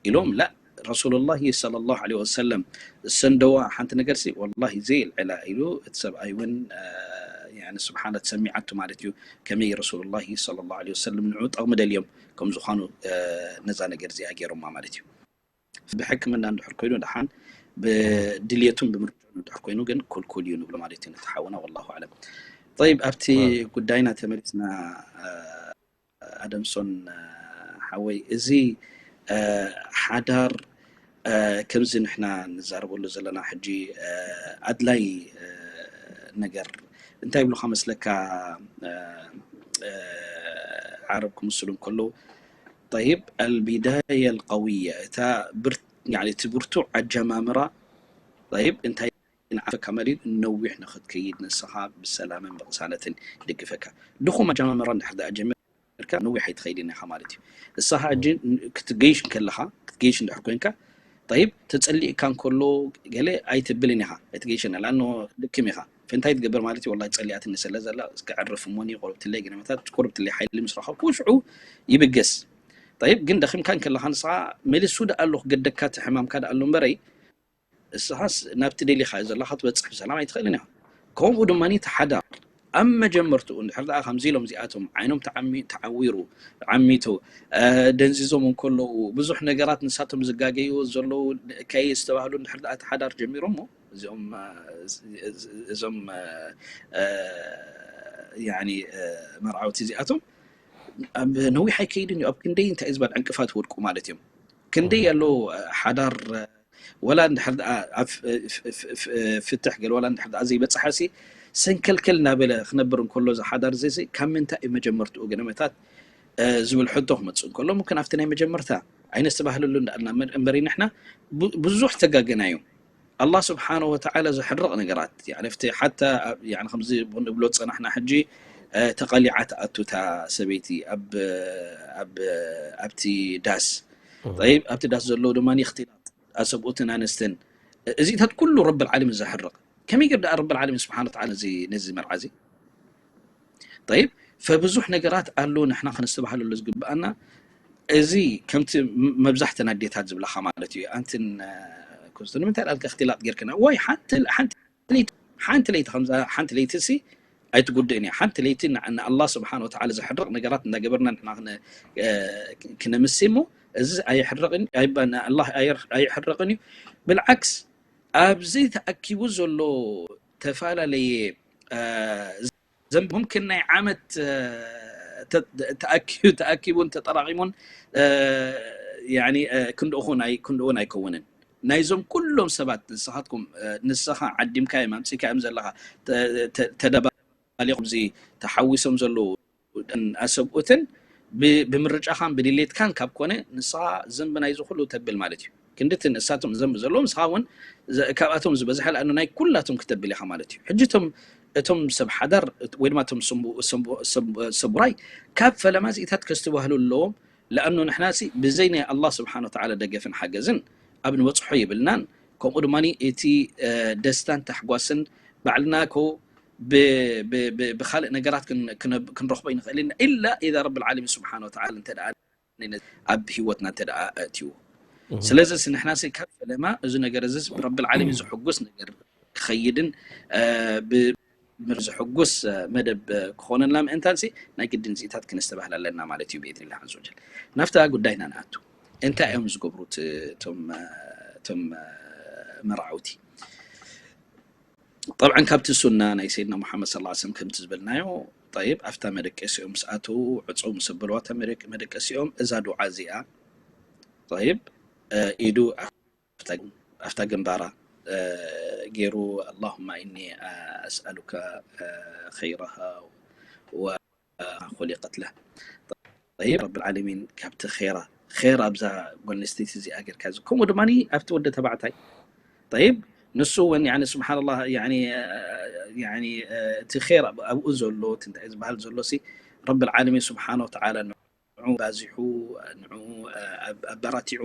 ኢሎም ላ ረሱሉላሂ ሰለላሁ ዐለይሂ ወሰለም ዝሰንደዋ ሓንቲ ነገር ሲ ወላሂ ዘይልዕላ ኢሉ እቲ ሰብኣይ እውን ያኒ ስብሓና ተሰሚዓቱ ማለት እዩ። ከመይ ረሱሉላሂ ሰለላሁ ዐለይሂ ወሰለም ንዑ ጠቕሚ ደልዮም ከም ዝኾኑ ነዛ ነገር እዚኣ ገይሮማ ማለት እዩ። ብሕክምና እንድሕር ኮይኑ ደሓን፣ ብድልየቱን ብምርጫን እንድሕር ኮይኑ ግን ኩልኩል እዩ ንብሎ ማለት እዩ ነቲ ሓውና። ወላሁ ኣዕለም። ጠይብ፣ ኣብቲ ጉዳይና ተመሊስና። ኣደምሶን ሓወይ፣ እዚ ሓዳር ከምዚ ንሕና ንዛረበሉ ዘለና ሕጂ ኣድላይ ነገር እንታይ ይብሉኻ መስለካ? ዓረብ ክምስሉ እንከለዉ፣ ጠይብ፣ ኣልቢዳያ ኣልቀውያ፣ እታ እቲ ብርቱዕ ኣጀማምራ፣ ጠይብ፣ እንታይ ንዓፈካ መሊኡ ነዊሕ ንኽትከይድ ንስኻ ብሰላምን ብቕሳነትን ይድግፈካ። ድኹም ኣጀማምራ እንድሕር ደኣ ጀሚርካ ነዊሕ ኣይትኸይድን ኢኻ ማለት እዩ። ንስኻ ሕጂ ክትገይሽ እንከለኻ፣ ክትገይሽ እንድሕር ኮንካ፣ ጠይብ፣ ተጸሊእካ እንከሎ ገለ ኣይትብልን ኢኻ፣ ኣይትገይሽን፣ ለኣኖ ድክም ኢኻ። ፈንታይ ትገብር ማለት እዩ፣ ወላሂ ጸሊኣትኒ ስለ ዘላ፣ እስከ ዕርፍ እሞኒ፣ ቁርብትለይ፣ ገለ መታት ቁርብትለይ ሓይሊ ምስ ረኸብኩ ሽዑ ይብገስ። ጠይብ፣ ግን ደኺምካ እንከለኻ ንስኻ መሊሱ ደኣ ኣሎ ክገደካ፣ እቲ ሕማምካ ደኣ ኣሎ እምበረይ፣ እስኻስ ናብቲ ደሊኻዮ ዘለኻ ክትበጽሕ ብሰላም ኣይትኽእልን ኢኻ። ከምኡ ድማ እቲ ሓዳር ኣብ መጀመርትኡ እንድሕር ደኣ ከምዚ ኢሎም እዚኣቶም ዓይኖም ተዓሚ-፣ ተዓዊሩ፣ ዓሚቱ፣ እ፣ ደንዚዞም እንከለዉ ብዙሕ ነገራት ንሳቶም ዝጋገይዎ ዘለዉ ከይ ዝተባህሉ እንድሕር ደኣ እቲ ሓዳር ጀሚሮሞ እዚኦም፣ እ፣ እዞም፣ እ፣ ያኒ፣ እ፣ መርዓውቲ እዚኣቶም ኣብ ነዊሕ ኣይከይድን እዩ። ኣብ ክንደይ እንታይ እዩ ዝበሃል ዕንቅፋት ይወድቁ ማለት እዮም። ክንደይ ኣሎ፣ እ፣ ሓዳር፣ እ፣ ወላ እንድሕር ደኣ ኣብ ፍ-፣ ፍ-፣ ፍ-፣ ፍ-፣ ፍትሕ ገለ ወላ እንድሕር ደኣ ዘይበጽሐ ሲ ሰንከልከል እናበለ ክነብር እንከሎ እዚ ሓዳር እዚ ሲ ካብ ምንታይ እዩ መጀመርትኡ ገለ መታት፣ እ፣ ዝብል ሕቶ ክመጽእ እንከሎ፣ ምክን ኣብቲ ናይ መጀመርታ ኣይነስተባህለሉ እንዳኣልና እምበር-፣ እምበሪ ንሕና ቡ-፣ ብዙሕ ተጋገና እዩ። ኣላህ ስብሓነሁ ወተዓላ ዘሕርቕ ነገራት፣ ያኒ፣ ኣብቲ ሓታ ኣብ፣ ያኒ፣ ከምዚ ንብሎ ዝጸናሕና ሕጂ፣ እ፣ ተቐሊዓ ትኣቱ እታ ሰበይቲ ኣብ፣ ኣብ፣ ኣብቲ ዳስ። እህ። ጠይብ፣ ኣብቲ ዳስ ዘለዉ ድማ እኽትላጥ ኣሰብኡትን ኣንስትን፣ እ-፣ እዚታት ኩሉ ረብል ዓለሚን ዘሕርቕ። ከመይ ገይሩ ደኣ ረብል ዓለሚን ስብሓነ ወተዓላ እዚ፣ ነዚ መርዓ እዚ? ጠይብ፣ ፈብዙሕ ነገራት ኣሎ ንሕና ከነስተባህለሉ ዝግብኣና። እዚ ከምቲ ም-፣ መብዛሕተን ኣዴታት ዝብላኻ ማለት እዩ። ኣንትን፣ እ፣ ኩስቱ ንምንታይ ደኣ እኽትላጥ ጌርክና? ዋይ፣ ሓንቲ፣ ሓንቲ ለይቲ፣ ሓንቲ ለይቲ ከምዛ፣ ሓንቲ ለይቲ ሲ ኣይትጉድእን እያ። ሓንቲ ለይቲ ን-፣ ንኣላህ ስብሓነ ወተዓላ ዘሕርቕ ነገራት እንዳገበርና ንሕና ክነ-፣ እ፣ ክነምሲ እሞ፣ እዚ ኣየሕርቕን፣ ኣይባ-፣ ንኣላህ ኣየር-፣ ኣይሕርቕን እዩ። ብልዓክስ፣ ኣብዚ ተኣኪቡ ዘሎ ተፈላለየ፣ እ፣ ዘንቢ ሙምኪን ናይ ዓመት፣ እ፣ ተ-፣ ተኣኪቡ፣ ተኣኪቡን ተጠራቒሙን፣ እ፣ ያኒ፣ እ፣ ክንድኡኹን ኣይ-፣ ክንድኡን ኣይከውንን። ናይዞም ኩሎም ሰባት ንስኻትኩም፣ እ፣ ንስኻ ዓዲምካዮም ኣምጺእካዮም ዘለኻ ተ-፣ ተ-፣ ተደባሊቖም እዚ ተሓዊሶም ዘለዉ ኣሰብኡትን ብ-፣ ብምርጫኻን ብድሌትካን ካብ ኮነ ንስኻ ዘንቢ ናይዚ ኩሉ ተብል ማለት እዩ። ክንድቲ ንሳቶም ዘንቢ ዘለዎም ንስኻ እውን ዘ-፣ ካብኣቶም ዝበዝሐ ለኣኑ ናይ ኩላቶም ክተብል ኢኻ ማለት እዩ። ሕጂ እቶም፣ እቶም ሰብ ሓዳር ወይ ድማ እቶም ሰንቡ-፣ ሰንቡ-፣ ሰብ-፣ ሰቡራይ ካብ ፈለማ እዚኢታት ከስተባህሉ ኣለዎም። ለኣኑ ንሕና ሲ ብዘይ ናይ ኣላህ ስብሓነ ወተዓላ ደገፍን ሓገዝን ኣብ ንበጽሖ የብልናን። ከምኡ ድማ እቲ፣ እ፣ ደስታን ታሕጓስን ባዕልና ኮ ብ-፣ ብ-፣ ብ-፣ ብኻልእ ነገራት ክን-፣ ክነ-፣ ክንረኽቦ ኣይንኽእልን ኢና። ኢላ ኢዛ ረብል ዓለሚን ስብሓነ ወተዓላ እንተ ደኣ ኣብ ህይወትና እንተ ደኣ ኣእትይዎ። እህ። ስለዚ ሲ ንሕና ሲ ካብ ፈለማ እዚ ነገር እዚ ረብል ዓለሚን ዘሐጉስ ነገር ክኸይድን፣ እ፣ ብ-፣ ምር-፣ ዘሐጉስ፣ እ፣ መደብ፣ እ፣ ክኾነልና ምእንታን ሲ ናይ ግድን እዚኢታት ክነስተባህል ኣለና ማለት እዩ ብኢዝኒላህ ዓዘ ወጀል። ናብታ ጉዳይና ንኣቱ። እንታይ እዮም ዝገብሩ እቲ፣ እቶም፣ እ፣ እቶም፣ እ፣ መርዓውቲ? ጠብዓን ካብቲ ሱና ናይ ሰይድና ሙሓመድ ሰለላሁ ዐለይሂ ወሰለም ከምቲ ዝበልናዮ፣ ጠይብ፣ ኣብታ መደቀሲኦም ምስ ኣተዉ፣ ዕጸው ምስ ኣበልዋ እታ መደቅ-፣ መደቀሲኦም፣ እዛ ዱዓ እዚኣ፣ ጠይብ፣ እ፣ ኢዱ ኣብታ፣ ኣብታ ግንባራ፣ እ፣ ገይሩ፣ ኣላሁማ ኢኒ ኣስኣሉካ፣ እ፣ ኸይረሃ ወ-፣ ኹሊቀት ለህ። ጠይብ፣ ረብል ዓለሚን ካብቲ ኼራ፣ ኼራ ኣብዛ ጓል ኣንስተይቲ እዚኣ ጌርካ፣ እዚ ከምኡ ድማ ኣብቲ ወዲ ተባዕታይ። ጠይብ፣ ንሱ እውን፣ ያኒ፣ ስብሓንላህ፣ ያኒ፣ ያኒ፣ እቲ ኼር ኣብ-፣ ኣብኡ ዘሎ፣ እቲ እንታይ ዝበሃል ዘሎ ሲ፣ ረብል ዓለሚን ስብሓን ወተዓላ ንዑ ባዚሑ፣ ንዑ ኣብ-፣ ኣበራቲዑ፣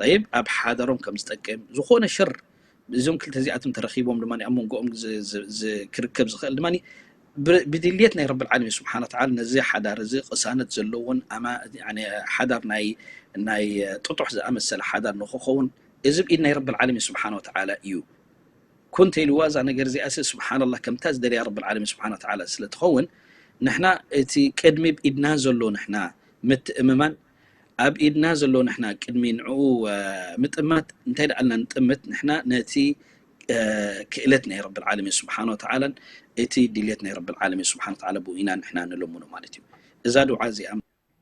ጠይብ፣ ኣብ ሓደሮም ከም ዝጠቅም፣ ዝኾነ ሸር እዞም ክልተ እዚኣቶም ተረኺቦም ድማ ኣብ መንጎኦም ዝ-፣ ዝ-፣ ዝ-፣ ክርከብ ዝኽእል ድማ ብ-፣ ብድልየት ናይ ረብል ዓለሚን ስብሓን ወተዓላ ነዚ ሓዳር እዚ ቅሳነት ዘለዎን ኣማ-፣ ያኒ ሓዳር ናይ፣ ናይ ጥጡሕ ዝኣመሰለ ሓዳር ንኽኸውን እዚ ብኢድ ናይ ረብል ዓለሚን ስብሓን ወተዓላ እዩ። ኮን ተይልዋ እዛ ነገር እዚኣስ ስብሓንላህ ከምታ ዝደልያ ረብል ዓለሚን ስብሓን ወተዓላ ስለ ትኸውን ንሕና እቲ ቅድሚ ብኢድና ዘሎ ንሕና ምትእምማን ኣብ ኢድና ዘሎ ንሕና ቅድሚ ንዕኡ ምጥማት እንታይ ደኣልና ንጥምት ንሕና ነቲ ክእለት ናይ ረብል ዓለሚን ስብሓን ወተዓላን እቲ ድልየት ናይ ረብል ዓለሚን ስብሓን ወተዓላ ብኡ ኢና ንሕና ንልምኖ ማለት እዩ። እዛ ድዓ እዚኣ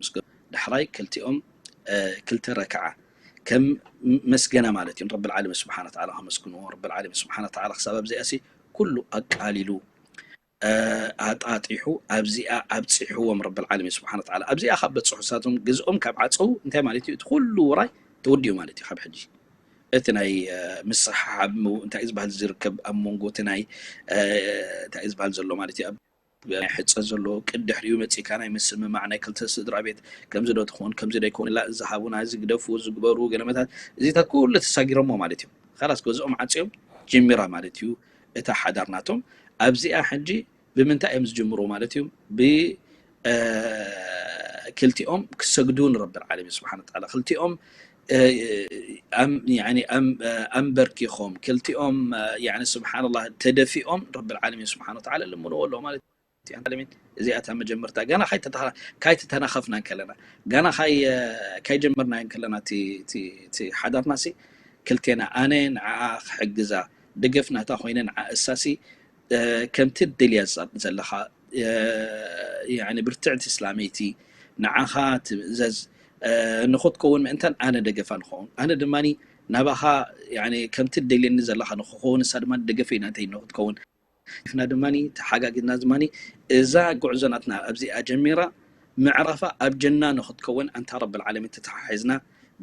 ምስ ገ- ዳሕራይ ክልቲኦም ክልተ ረክዓ ከም መስገና ማለት እዩ። ረብል ዓለሚን ስብሓን ወተዓላ ከመስግንዎ ረብል ዓለሚን ስብሓን ወተዓላ ክሳብ ኣብዚኣ ሲ ኩሉ ኣቃሊሉ ኣጣጢሑ ኣብዚኣ ኣብፂሕዎም ረብል ዓለሚን ስብሓን ወተዓላ ኣብዚኣ ካብ በፅሑ ሳቶም ግዝኦም ካብ ዓፀው እንታይ ማለት እዩ? እቲ ኩሉ ውራይ ተወዲኡ ማለት እዩ። ካብ ሕጂ እቲ ናይ ምስሓብ እንታይ ዝበሃል ዝርከብ ኣብ መንጎ እቲ ናይ እንታይ ዝበሃል ዘሎ ማለት እዩ ናይ ሕፀ ዘሎ ቅድሕሪኡ መፂካ ናይ ምስምማዕ ናይ ክልተ ስድራ ቤት ከምዚ ዶ ትኾን ከምዚ ዶ ይኮን ላ እዚ ሃቡና እዚ ግደፉ እዚ ግበሩ ገለመታት እዚታት ኩሉ ተሳጊሮሞ ማለት እዩ። ካላስ ገዝኦም ዓፅዮም ጅሚራ ማለት እዩ እታ ሓዳር ናቶም ኣብዚኣ ሕጂ ብምንታይ እዮም ዝጅምሩ ማለት እዩ ብ ክልቲኦም ክሰግዱ ንረብል ዓለሚን ስብሓን ወተዓላ ክልቲኦም ኣንበርኪኾም ክልቲኦም ስብሓንላ ተደፊኦም ረብል ዓለሚን ስብሓን ወተዓላ ልምንዎ ኣለዉ ማለት እዩ። እዚኣታ መጀመርታ ገና ካይተተናኸፍና ከለና ገና ካይጀመርና ከለና ሓዳርና ሲ ክልቴና ኣነ ንዓኣ ክሕግዛ ደገፍ ናታ ኮይነ ንዓ እሳሲ ከምቲ ደልያ ዘለኻ ብርትዕቲ እስላመይቲ ንዓኻ ትእዘዝ ንኽትከውን ምእንታን ኣነ ደገፋ ንኸውን ኣነ ድማ ናባኻ ከምቲ ደልየኒ ዘለኻ ንኽኸውን እሳ ድማ ደገፈይ ናተይ ንኽትከውን ና ድማ ተሓጋጊዝና ድማ እዛ ጉዕዞ ናትና ኣብዚኣ ጀሚራ ምዕራፋ ኣብ ጀና ንኽትከውን ኣንታ ረብል ዓለሚን ተተሓሒዝና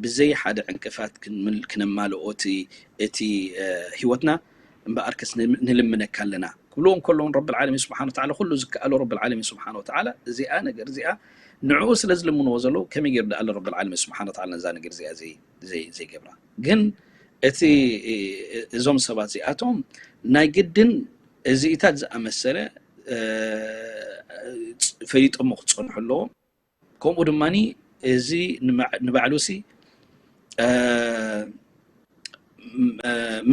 ብዘይ ሓደ ዕንቅፋት ክነማልኦ እቲ ህይወትና እምበኣርከስ ንልምነካ ኣለና ክብልዎ እንከለውን ረብል ዓለሚን ስብሓን ወተዓላ ኩሉ ዝከኣሎ ረብል ዓለሚን ስብሓን ወተዓላ እዚኣ ነገር እዚኣ ንዕኡ ስለ ዝልምንዎ ዘለዉ ከመይ ገይሩ ደኣለ ረብል ዓለሚን ስብሓን ወተዓላ ነዛ ነገር እዚኣ ዘይገብራ ግን እቲ እዞም ሰባት እዚኣቶም ናይ ግድን እዚኢታት ዝኣመሰለ ፈሊጦሞ ክፀንሑ ኣለዎም። ከምኡ ድማ እዚ ንባዕሉ ሲ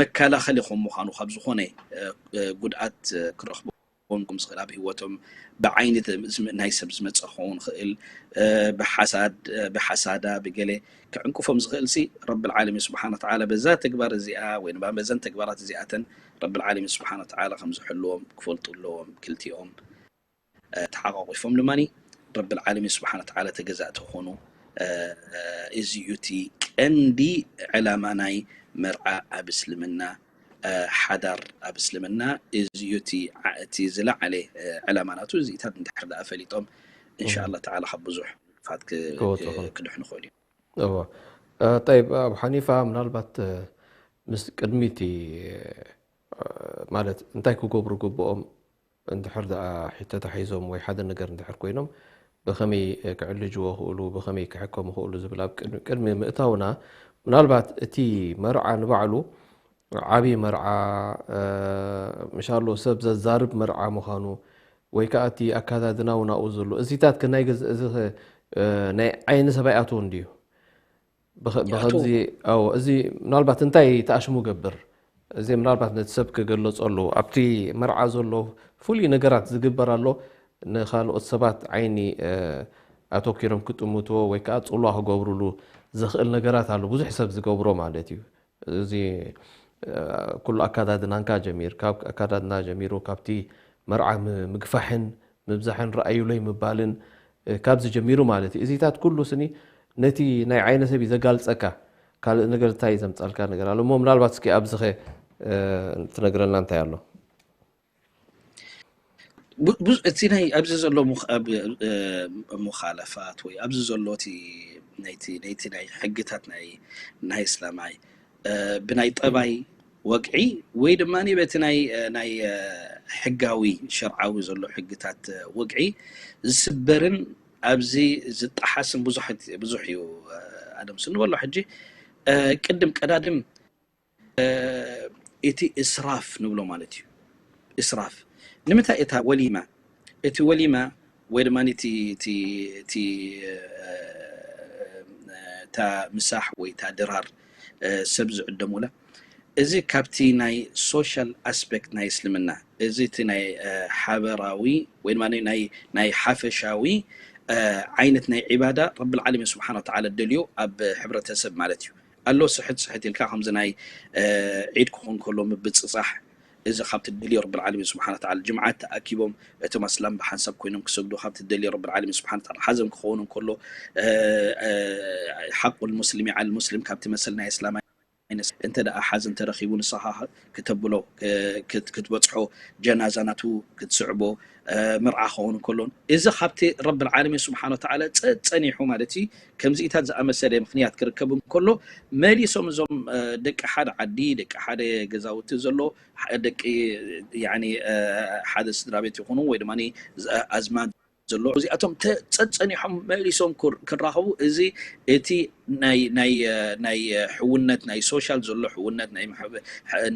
መከላኸሊ ከም ምዃኑ ካብ ዝኾነ ጉድኣት ክረኽቦም ከም ዝኽእል ኣብ ህይወቶም ብዓይኒ ናይ ሰብ ዝመፀ ክኸውን ይኽእል ብሓሳድ ብሓሳዳ ብገለ ክዕንቅፎም ዝኽእል ሲ ረብል ዓለሚን ስብሓን ወተዓላ በዛ ተግባር እዚኣ ወይ በዘን ተግባራት እዚኣተን ረብል ዓለሚን ስብሓን ወተዓላ ከም ዝሕልዎም ክፈልጡ ኣለዎም ክልቲኦም ተሓቋቂፎም ድማ ረብል ዓለሚን ስብሓን ወተዓላ ተገዛእቲ ክኾኑ እዚ እዩ እቲ ቀንዲ ዕላማ ናይ መርዓ ኣብ እስልምና ሓዳር ኣብ እስልምና እዚ እዩ እቲ ዝለዓለ ዕላማ ናቱ እዚኢታት እንድሕር ደኣ ፈሊጦም እንሻ ኣላ ተዓላ ካብ ብዙሕ ፋት ክድሕኑ ክኽእሉ እዮም። እዎ ጠይብ ኣብ ሓኒፋ ምናልባት ምስ ቅድሚቲ ማለት እንታይ ክገብሩ ግብኦም እንድሕር ደኣ ተታሒዞም ወይ ሓደ ነገር እንድሕር ኮይኖም ብኸመይ ክዕልጅዎ ክእሉ ብኸመይ ክሕከሙ ክእሉ ዝብል ኣብ ቅድሚ ምእታውና ምናልባት እቲ መርዓ ንባዕሉ ዓብዪ መርዓ ምሻሎ ሰብ ዘዛርብ መርዓ ምዃኑ ወይ ከዓ እቲ ኣካዳድናው ናብኡ ዘሎ እዚታት ከ ናይ ገዝ- እዚ ኸ፣ እ፣ ናይ ዓይኒ ሰብ ኣይኣትዎን ድዩ? ብኸ- ይኣትዎ። ብኸምዚ ኣዎ፣ እዚ ምናልባት እንታይ ተኣሽሙ ገብር? እዚ ምናልባት ነቲ ሰብ ክገለጾ ኣለዎ። ኣብቲ መርዓ ዘሎ ፍሉይ ነገራት ዝግበር ኣሎ፣ ንኻልኦት ሰባት ዓይኒ እ፣ ኣተኪሮም ክጥምትዎ ወይ ከዓ ጽልዋ ክገብርሉ ዝኽእል ነገራት ኣሎ፣ ብዙሕ ሰብ ዝገብሮ ማለት እዩ። እዚ ኩሉ ኣካዳድናንካ ጀሚር ካብ ኣካዳድና ጀሚሩ ካብቲ መርዓ ምግፋሕን ምብዛሕን ረኣዩለይ ምባልን ካብዚ ጀሚሩ ማለት እዩ። እዚታት ኩሉ ስኒ ነቲ ናይ ዓይነ ሰብ እዩ ዘጋልፀካ። ካልእ ነገር እንታይ ዘምፀልካ ነገር ኣሎ እሞ ምናልባት እስኪ ኣብዚኸ ትነግረና እንታይ ኣሎ? ብዙ እቲ ናይ ኣብዚ ዘሎ ሙኻለፋት ወይ ኣብዚ ዘሎ እቲ ናይቲ ናይቲ ናይ ሕግታት ናይ ናይ እስላማይ ብናይ ጠባይ ወግዒ ወይ ድማ በቲ ናይ ናይ ሕጋዊ ሸርዓዊ ዘሎ ሕግታት ወግዒ ዝስበርን ኣብዚ ዝጠሓስን ብዙሕ ብዙሕ እዩ። ኣደም ስንበሎ ሕጂ ቅድም ቀዳድም እቲ እስራፍ ንብሎ ማለት እዩ። እስራፍ ንምንታይ እታ ወሊማ እቲ ወሊማ ወይ ድማ እቲ እቲ እቲ እታ ምሳሕ ወይ እታ ድራር ሰብ ዝዕደሙላ እዚ ካብቲ ናይ social aspect ናይ እስልምና፣ እዚ እቲ ናይ ሓበራዊ ወይ ድማ ናይ ሓፈሻዊ ዓይነት ናይ ዒባዳ ረብል ዓለሚን ስብሓን ወተዓላ ደልዮ ኣብ ሕብረተሰብ ማለት እዩ ኣሎ። ስሕት ስሕት ኢልካ ከምዚ ናይ ዒድ ክኾን ከሎ ምብፅፃሕ፣ እዚ ካብቲ ደልዮ ረብል ዓለሚን ስብሓን ወተዓላ ጅምዓት ተኣኪቦም እቶም ኣስላም ብሓንሳብ ኮይኖም ክሰግዱ ካብቲ ደልዮ ረብል ዓለሚን ስብሓን ወተዓላ ሓዘን ክኸውን ከሎ ሓቁል ሙስሊሚ ዓል ሙስሊም ካብቲ መሰል ናይ እስላም እንተ ደኣ ሓዘን ተረኺቡ ንስኻ ክተብሎ ክትበጽሖ ጀናዛ ናቱ ክትስዕቦ ምርዓ ክኸውን ከሎን እዚ ካብቲ ረብል ዓለሚን ስብሓን ወተዓላ ጸኒሑ ማለት እዩ። ከምዚኢታት ዝኣመሰለ ምክንያት ክርከብ እንከሎ መሊሶም እዞም ደቂ ሓደ ዓዲ ደቂ ሓደ ገዛውቲ ዘሎ ደቂ ሓደ ስድራ ቤት ይኹኑ ወይ ድማ ኣዝማድ ዘሎ እዚኣቶም ጸጸኒሖም መሊሶም ክራኸቡ እዚ እቲ ናይ ናይ ናይ ሕውነት ናይ ሶሻል ዘሎ ሕውነት ናይ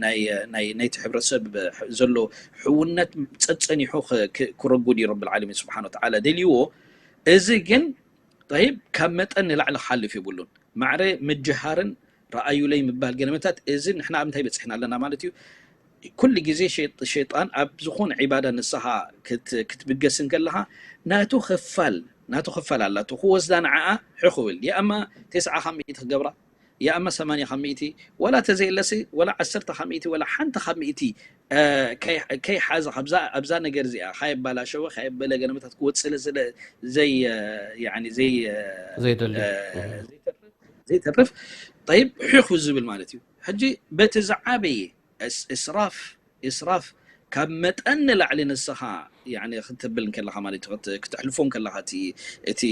ናይ ናይ ናይቲ ሕብረተሰብ ዘሎ ሕውነት ጸጸኒሑ ክረጉድ እዩ ረብል ዓለሚን ስብሓን ወተዓላ ደልይዎ። እዚ ግን ጠይብ ካብ መጠን ንላዕሊ ክሓልፍ የብሉን። ማዕረ ምጅሃርን ረኣዩለይ ምባል ገለመታት እዚ ንሕና ኣብ እንታይ በፂሕና ኣለና ማለት እዩ። ኩሉ ግዜ ሸይጣን ኣብ ዝኾነ ዒባዳ ንስኻ ክትብገስ እንከለኻ ናቱ ክፋል ናቱ ክፋል ኣላቱ ክወስዳ ንዓኣ ሕኹብል የኣማ ተስዓ ካብ ሚእቲ ክገብራ የኣማ ሰማንያ ካብ ሚእቲ ወላ ተዘየለሲ ወላ ዓሰርተ ካብ ሚእቲ ወላ ሓንቲ ካብ ሚእቲ ከይሓዘ ኣብዛ ነገር እዚኣ ካየባላሸወ ካየበለ ገለመታት ክወፅእ ስለ ዘይ ዘይ ዘይደሊ ዘይተርፍ ጠይብ ሒኹ ዝብል ማለት እዩ። ሕጂ በቲ ዝዓበየ እስራፍ እስራፍ ካብ መጠን ንላዕሊ ንስኻ ክትብል ከለኻ ማለት ክትሕልፎ ከለኻ እቲ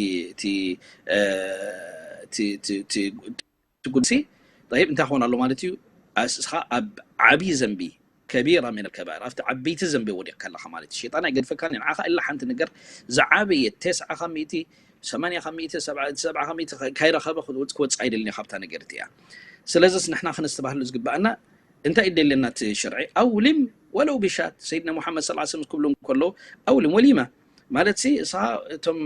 ጉድሲ ጠይብ እንታይ ክኾን ኣሎ ማለት እዩ። እስኻ ኣብ ዓብዪ ዘንቢ ከቢራ ሚን ከባር ኣብቲ ዓበይቲ ዘንቢ ወዲቕካ ኣለኻ ማለት እዩ። ሸይጣን ኣይገድፈካን እዩ። ንዓኻ ኢላ ሓንቲ ነገር ዝዓበየ ተስዓ ካብ ሚእቲ ሰማንያ ካብ ሚእቲ ሰብዓ ካብ ሚእቲ ካይረኸበ ክወፅእ ኣይደልን እዩ ካብታ ነገር እቲኣ። ስለዚስ ንሕና ክነስተባህሉ ዝግባኣና እንታይ ይደልየና እቲ ሸርዒ ኣውሊም ወለው ብሻት ሰይድና ሙሓመድ ሰለላሁ ዐለይሂ ወሰለም ክብሉ ከለዉ ኣውሊም ወሊማ ማለት ሲ እሳ እቶም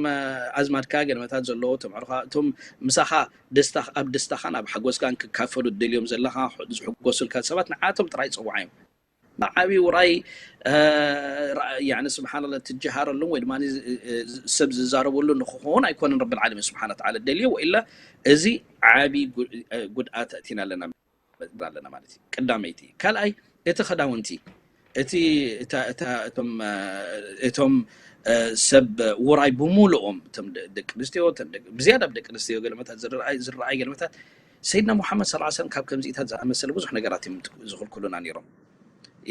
ኣዝማድካ ገለመታት ዘለዎ እቶም ዕርኻ እቶም ምሳኻ ደስታ ኣብ ደስታኻን ኣብ ሓጎስካን ክካፈሉ ትደልዮም ዘለኻ ዝሕጎሱልካ ሰባት ንዓቶም ጥራይ ፀውዓዮም። ብዓብዪ ውራይ ስብሓንላ ትጀሃረሉን ወይ ድማ ሰብ ዝዛረበሉ ንክኸውን ኣይኮነን ረብል ዓለሚን ስብሓን ወተዓላ ደልዮ ወኢላ እዚ ዓብዪ ጉድኣት ኣእቲና ኣለና ኣለና ማለት እዩ። ቀዳመይቲ ካልኣይ እቲ ክዳውንቲ እቲ እቶም ሰብ ውራይ ብምሉኦም እቶም ደቂ ኣንስትዮ ብዝያዳ ኣብ ደቂ ኣንስትዮ ገለመታት ዝረኣይ ገለመታት ሰይድና ሙሓመድ ሰለላሁ ዐለይሂ ወሰለም ካብ ከምዚኢታት ዝኣመሰለ ብዙሕ ነገራት እዮም ዝኽልክሉና ነይሮም።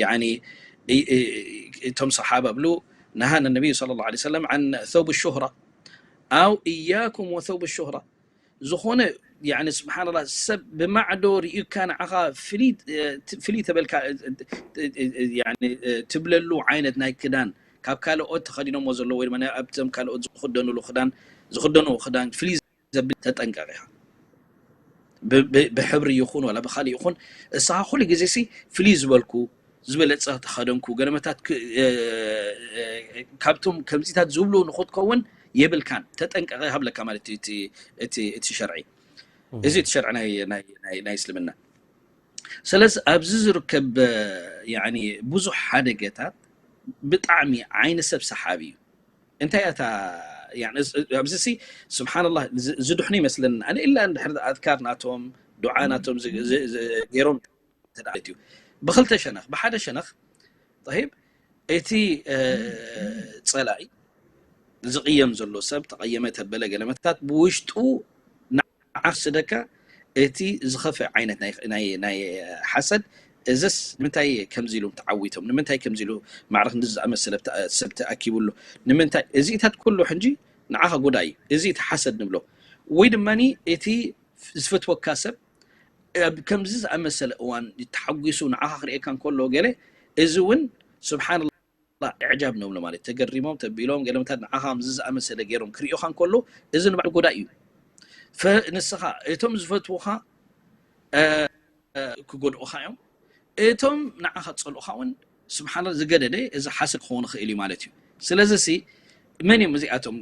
ያኒ እቶም ሰሓባ ብሉ ነሃ ነቢዩ ሰለላሁ ዐለይሂ ወሰለም ዐን ሰውብ ሹህራ ኣው እያኩም ወሰውብ ሹህራ ዝኾነ ያኒ ስብሓንላ ሰብ ብማዕዶ ርእዩካ ንዓኻ ፍልይ ተበልካ ትብለሉ ዓይነት ናይ ክዳን ካብ ካልኦት ተኸዲኖሞ ዘለዎ ወይ ድማ ኣብቶም ካልኦት ዝኽደኑሉ ክዳን ዝኽደንዎ ክዳን ፍልይ ዘብል ተጠንቀቕ ኢኻ። ብሕብሪ ይኹን ወላ ብካሊእ ይኹን እሳኻ ኩሉ ግዜ ሲ ፍልይ ዝበልኩ ዝበለፀ ተኸደንኩ ገለመታት ካብቶም ከምዚታት ዝብሉ ንክትከውን የብልካን። ተጠንቀቐ ሃብለካ ማለት እቲ ሸርዒ እዚ እቲ ሸርዒ ናይ እስልምና። ስለዚ ኣብዚ ዝርከብ ብዙሕ ሓደገታት ብጣዕሚ ዓይኒ ሰብ ሰሓቢ እዩ። እንታይ እታ ኣብዚ ሲ ስብሓንላ ዝድሕኑ ይመስለኒ ኣነ ኢላ እንድሕር ኣዝካር ናቶም ዱዓ ናቶም ገይሮም እዩ ብክልተ ሸነኽ ብሓደ ሸነኽ ጠይብ እቲ ፀላኢ ዝቕየም ዘሎ ሰብ ተቐየመ ተበለ ገለመታት ብውሽጡ ንዓኽ ስደካ እቲ ዝኸፍእ ዓይነት ናይ ሓሰድ እዝስ ንምንታይ ከምዚ ኢሉ ተዓዊቶም ንምንታይ ከምዚ ኢሉ ማዕረ ክንዲ ዝኣመሰለ ሰብ ተኣኪቡ ኣሎ ንምንታይ እዚታት ኩሉ ሕጂ ንዓኻ ጉዳይ እዩ። እዚ እቲ ሓሰድ ንብሎ ወይ ድማ እቲ ዝፈትወካ ሰብ ኣብ ከምዚ ዝኣመሰለ እዋን ተሓጒሱ ንዓኻ ክርእየካ እንከሎ ገለ እዚ እውን ስብሓንላ ኢዕጃብ ንብሎ ማለት ተገሪሞም ተቢሎም ገለመታት ንዓኻ ከምዚ ዝኣመሰለ ገይሮም ክርእዩኻ እንከሎ እዚ ንባዕሉ ጎዳኢ እዩ። ንስኻ እቶም ዝፈትዉኻ ክጎድኡኻ እዮም። እቶም ንዓኻ ዝፀልኡኻ እውን ስብሓንላ ዝገደደ እዚ ሓሰድ ክኸውን ይኽእል እዩ ማለት እዩ። ስለዚ ሲ መን እዮም እዚኣቶም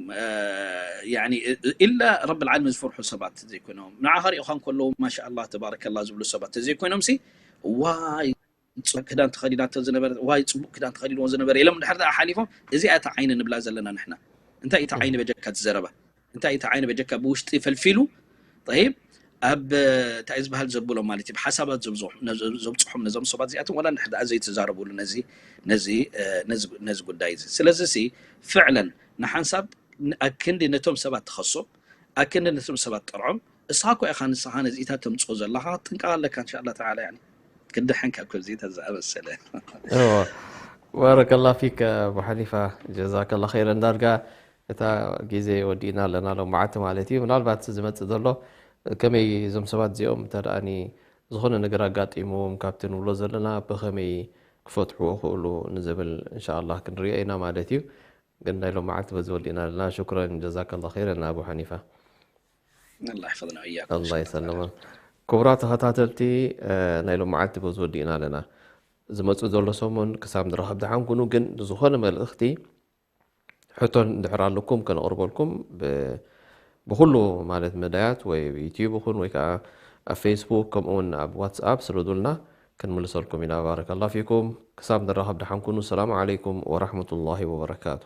ኢላ ረብል ዓለሚን ዝፈርሑ ሰባት ዘይኮይኖም ንዓኻ ሪኦኻ እንከለዉ ማሻኣላ ተባረከላ ዝብሉ ሰባት ተዘይኮይኖም ሲ ዋይ ክዳን ተኸዲናቶ ዝነበረ፣ ዋይ ፅቡቅ ክዳን ተኸዲንዎ ዝነበረ ኢሎም ድሕር ደኣ ሓሊፎም፣ እዚኣ እታ ዓይኒ ንብላ ዘለና ንሕና። እንታይ እታ ዓይኒ በጀካ ትዘረባ? እንታይ እታ ዓይኒ በጀካ ብውሽጢ ፈልፊሉ ጠይብ ኣብ እንታይ ዝበሃል ዘብሎም ማለት እዩ፣ ሓሳባት ዘብፅሖም ነዞም ሰባት እዚኣቶም ዋላ ንሕዳ ዘይተዛረብሉ ነዚ ነዚ ነዚ ጉዳይ እዚ። ስለዚ ሲ ፍዕለን ንሓንሳብ ኣክንዲ ነቶም ሰባት ትኸሶም፣ ኣክንዲ ነቶም ሰባት ጠርዖም። እሳ ኮ ኢኻ ንስኻ ነዚኢታት ተምፅኦ ዘለኻ፣ ጥንቃቕ ኣለካ እንሻላ ተዓላ። ክድሕን ካብ ከምዚኢታት ዝኣመሰለ። ባረከላ ፊክ ኣቡ ሓኒፋ፣ ጀዛከላ ኸይረን። ዳርጋ እታ ግዜ ወዲእና ኣለና ሎም መዓልቲ ማለት እዩ። ምናልባት ዝመፅእ ዘሎ ከመይ እዞም ሰባት እዚኦም እንተ ደኣኒ ዝኾነ ነገር ኣጋጢምዎም ካብቲ ንብሎ ዘለና ብኸመይ ክፈትሕዎ ክእሉ ንዝብል እንሻላ ክንሪኦ ኢና ማለት እዩ። ግን ናይ ሎም መዓልቲ በዚ ወዲእና ኣለና። ሽኩረን ጀዛከላ ኸይረን ኣቡ ሓኒፋ። ኣላ ይፈضና እያ ኣላ ይሰለመ። ክቡራት ተኸታተልቲ ናይ ሎም መዓልቲ በዚ ወዲእና ኣለና። ዝመፅእ ዘሎ ሰሙን ክሳብ ንራኸብ ደሓን ኩኑ። ግን ዝኾነ መልእኽቲ ሕቶን እንድሕር ኣለኩም ከነቕርበልኩም ብኩሉ ማለት መዳያት ወይ ዩቲዩብ ይኹን ወይ ከዓ ኣብ ፌስቡክ ከምኡውን ኣብ ዋትስኣፕ ስርዱልና ክንምልሰልኩም ኢና። ባረከላ ፊኩም። ክሳብ ንራኸብ ደሓን ኩኑ። ሰላም ዓለይኩም ወራህመቱላሂ ወበረካቱ።